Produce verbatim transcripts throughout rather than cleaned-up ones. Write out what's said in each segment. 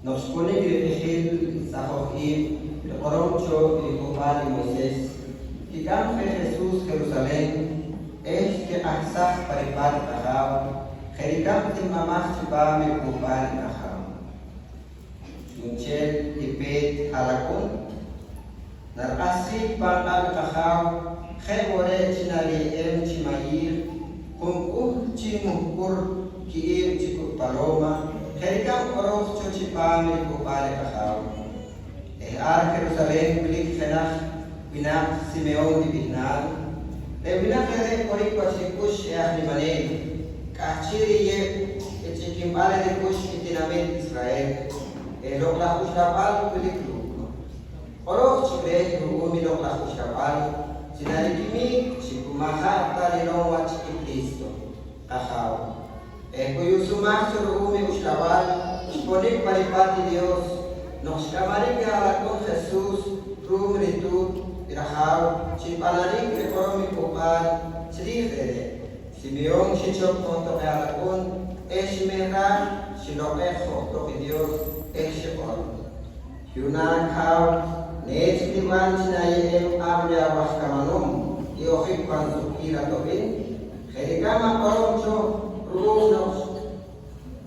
Noq xponik riq'ijil i tz'ajoj iib' riq'orom cho i riC'uhb'al i Moyses, kik'am je Jesus Jerusalen eh xkiq'ahsaj pa ripaat i kAjaaw je' rikab' ti nb'anaj chipam i riC'uhb'al i kAjaaw. Chu'nchel i peet ha'lak'un nariq'ahsjiik pan q'ab' i kAjaaw, je' wo' re' chi nariye'em chi mayiij junk'uhl chi muhkur ki'iib' chi kuk' paloma je' rikab' q'orooj cho chipam i riC'uhb'al i kAjaaw. Eh ar Jerusalen wilik jenaj winaq Simehon rib'ihnaal. Re' winaq re're' korik wach rik'ux eh aj niminel, k'ahchi' riyeb' i ch'ikinb'al rik'ux i tinamit Israhel eh loq' laj uxlab'al wilik ruuk'. Q'orooj chik reh ru'um i loq' laj uxlab'al chi narikimiik chi ku maja' ta rilom wach i Cristo kAjaaw. Eh ku yu'sumaj cho ru'um i uxlab'al xponik pa ripaat i Dios noq xk'amarik i ha'lak'un Jesus ru'um rituut i rajaaw chi nb'anarik riq'orom i C'uhb'al chiriij re're'. Simehon xichop johtoq i ha'lak'un eh ximehraj xiloq'ej johtoq i Dios eh xiq'or: Yu'naak Jaaw, neech niban chi naye'em q'ab' reh awaj kamanom i ojik pan suqkiil atob'il, je' rikab' aq'orom cho ru'um noq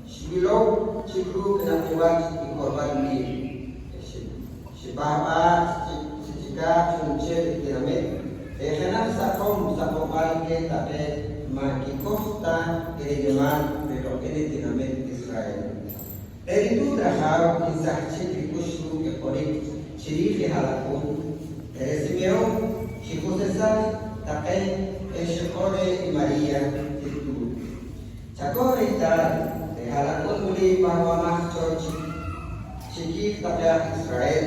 xwilow chik ruuk' naq kiwach i ko'lb'al wiib'. Xipahb'aj chi chikaaj chu'nchel i tinamit, re' jenaj saqom saqomb'al keh taqe ma' nkikoj ta i rinimal riloq'il i tinamit Israhel. Re' rituut rajaaw nsahchik rik'ux ruuk' i q'orik chiriij i ha'lak'un. Re' Simehon xijusesaj taqe eh xiq'or reh i Mariiya rituut: Chakoj rehtaal, re' ha'lak'un wili pahb'amaj cho chi chikiij taqe aj Israhel.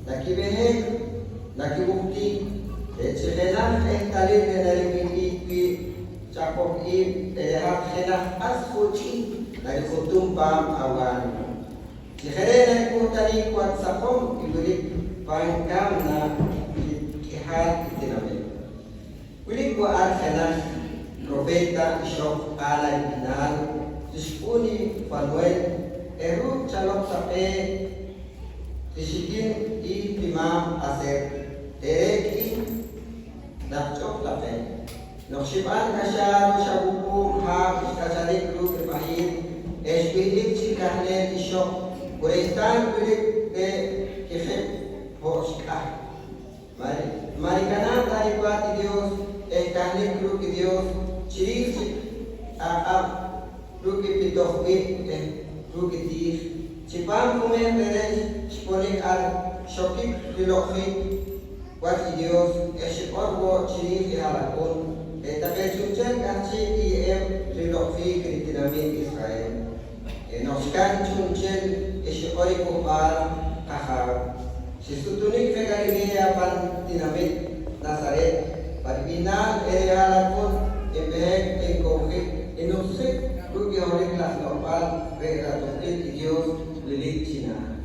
Nakib'ehek, nakiwuqtik, re' chi jenaj ehtalil re' narib'ihb'ik wii' ch'aq'oj iib', re' hat jenaj q'as juch'ih narik'utum paam awaanma. Chi je' re' narik'uhtanik wach saqom i wilik pan kamna chi k'ihaal i tinamit. Wilik wo' ar jenaj profeeta ixoq Aana rib'ihnaal, rixq'uun i Fanuwel, eh ruuk' chaloq taqe rixikin i timaam Aser. Re're' k'ih naq ch'oq taqe. Noq xib'an kaxaaro xa wuquub' haab' xk'acharik ruuk' rib'ahiil eh xwih'ik chi kahnel ixoq, ku rehtaal wilik reh kijeb' ho' xk'ahk. Ma' ri-, ma' rikanaab' ta ripaat i Dios eh kahnik ruuk' i Dios chiriij chik aq'ab' ruuk' i pitoj b'i' eh ruuk' i tiij. Chipam jumehq re're' xponik ar xokik riloq'jik wach i Dios eh xiq'or wo' chiriij i ha'lak'un, re' taqe chu'nchel k'ahchi' kiye'em riloq'jik ritinamiit Israhel. Eh noq xkahn chu'nchel eh xiq'or i C'uhb'al Qajaaw, xisutunik je Kalileeya pan tinamit Nasaret pa rib'ihnaal, eh re' ha'lak'un nb'ehek, nkowjik, nnuksjik ruuk' i holohik laj no'jb'al reh rato'b'il i Dios wilik chinaah.